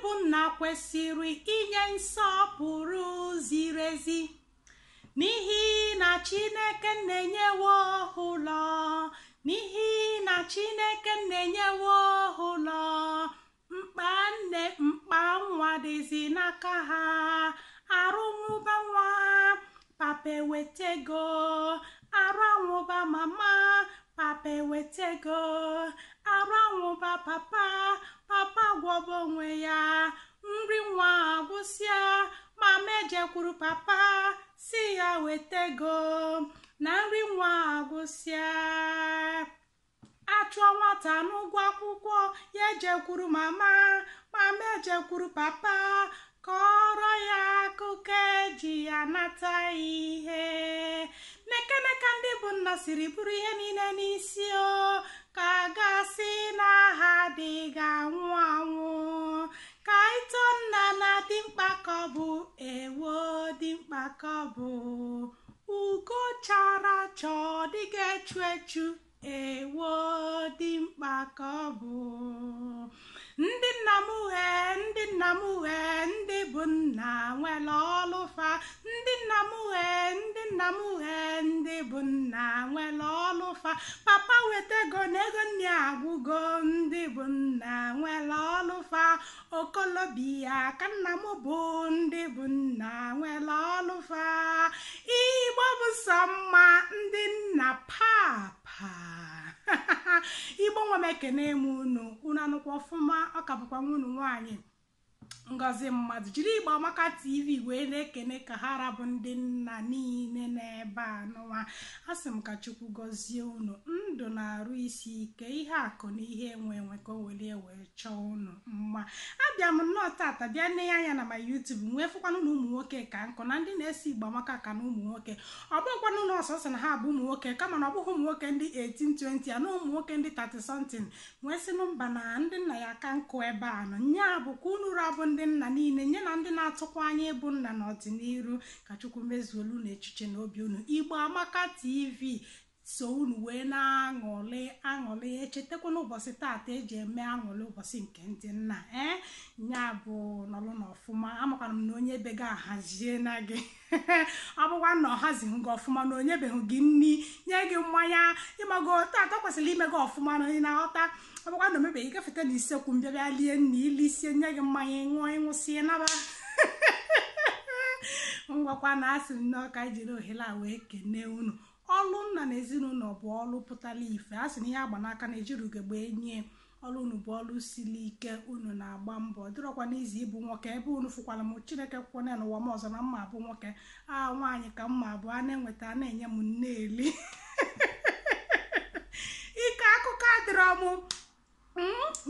Bụ nna kwesịrị inye nsọpụrụ ziri ezi, n'ihi na Chineke na-enyewo ụlọ, n'ihi na Chineke na-enyewo ụlọ. Mkpa nne, mkpa nwa dịzi n'aka ha. Arụ nwụba nwa, papa ewetego. Arụ anwụba mama, papa ewetego. Arụ anwụba papa, papa gwọba onwe ya. Nri nwa agwụsịa, mama ejekwuru papa si ya wetego na nri nwa agwụsịa. Achụọ nwata n'ụgwọ akwụkwọ, ya ejekwuru mama, mama ejekwuru papa kọrọ ya akụkọ eji ya nata ihe. Nekeneka ndị bụ nna siri bụrụ ihe niile n'isi o, ka gasị na ha adịghị anwụ anwụ. Ka ịtọ nna na dimkpa ka ọ bụ, ewo, dimkpa ka ọ bụ. Ugo chara chọọ dịga echu echu, ewo, dimkpa ka ọ bụ. Ndị nna m ghe, ndị nna m ghe, ndị bụ nna nwere ọlụfa. Ndị nna m ghe, ndị nna m ghe, ndị bụ nna nwere ọlụfa. Papa weta ego na ego nne agwụgo. Ndị bụ nna nwere ọlụfa. Okolobia ka nna m bụ. Ndị bụ nna nwere ọlụfa. Igbo bụ sọ mma, ndị nna papa. Igbo nwa m, ekene m unu. Unu anụkwa ọfụma? Ọ ka bụkwa nwa unu nwaanyị, Ngozi Mmadụ, jiri Igbo Amaka TV wee na-ekene ka ha rabụ ndị nna niile n'ebe a n'ụwa. A sị m ka Chukwu gọzie unu, ndụ na-arụ isi ike, ihe akụ na ihe enwe enwe, ka o welie wee chọọ unu mma. Abịa m nnọọ tata bịa nne ya anya na ma YouTube, nwee fụkwanụ na ụmụ nwoke ka nkụ na ndị na-esi Igbo Amaka ka na ụmụ nwoke. Ọ bụrụkwanụ na ọsọsọ na ha bụ ụmụ nwoke, kama na ọ bụghị ụmụ nwoke ndị 18, 20 a na ụmụ nwoke ndị 30 something. Nwee sịnụ mba, na ndị nna ya ka nkụ ebe a nọ. Nya bụ ka unu rabụ ndị nna niile nye na ndị na-atụkwa anya ịbụ nna n'ọdịnihu, ka Chukwu mezuolu na echiche na obi unu. Igbo Amaka TV so unu wee na-aṅụrị aṅụrị, echetakwa n'ụbọchị taata eji eme aṅụrị, ụbọchị nke ndị nna. Ee, nya bụ nọlụ n'ọfụma. Amakwana m na onye be gị ahazie na gị. Ọ bụkwa na ọ hazighị gị ọfụma, na onye beghị gị nri, nye gị mmanya, ịmago tata kwesịrị ime gị ọfụma na onye na-aghọta. Ọ bụkwa na omebeghị, gafeta na isekwu m bịa bịa lie nri, ilisie, nye gị mmanya, ṅụọ, ịṅụsie, naba. Ngwakwa na asị nnọọ ka anyị jiri ohere a wee kenee unu. Ọlụ nna na ezinụlọ bụ ọlụ pụtara ife. A sị na ihe agba n'aka na ejiri ugegbe enye. Ọlụ unu bụ ọlụ siri ike. Unu na-agba mbọ, dịrọkwa n'izu ịbụ nwoke ebe unu fụkwara m. Chineke kwụkwana n'ụwa m ọzọ na mma abụ nwoke a, nwaanyị ka mma abụ. A na-enweta, a na-enye m nneeli ike. Akụkọ adịrọ m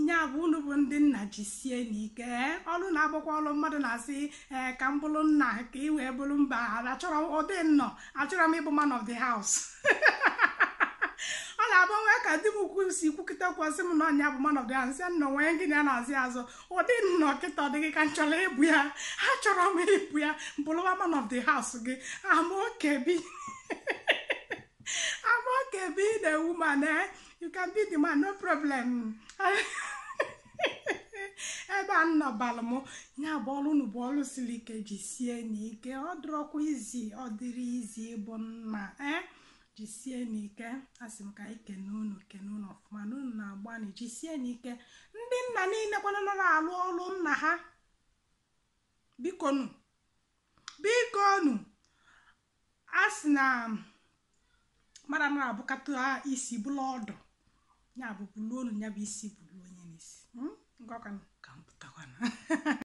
nya bụ unu bụ ndị nna, jisie n'ike ọlụ na-agbakwa ọlụ. Mmadụ na-asị, ee, ka m bụrụ nna ka ị wee bụrụ. Mba, achọrọ ụdị nnọọ, achọrọ m ịbụ man of the house. Ọ na-abụ nwee ka di m kwu si kwukịta kwasị m na ọnya bụ man of the house, sị nnọọ nwee gịnị a na-azị azụ ụdị nnọọ kịta. Ọ dịghị ka m chọrọ ịbụ ya. Achọrọ m ịbụ ya, bụrụwa man of the house gị. I'm okay being a woman, eh? You can be the man, no problem. Ebe a nnọbalụ m ya bụ ọrụ unu bụ ọrụ siri ike, jisie n'ike. Ọ dịrọkwa izi, ọ dịrị izi ịbụ nna. Ee, jisie n'ike. Asị m ka anyị kene unu, kene unu ọfụma na unu na-agbanị. Jisie n'ike, ndị nna niile kwana na-alụ ọrụ nna ha. Bikonu, bikonu, a sị na mmadụ anaghị abụkata isi bụla ọdụ. Ya bụ buluonu, ya bụ isi bulu onye n'isi. Ngwakwanụ ka m pụtakwana.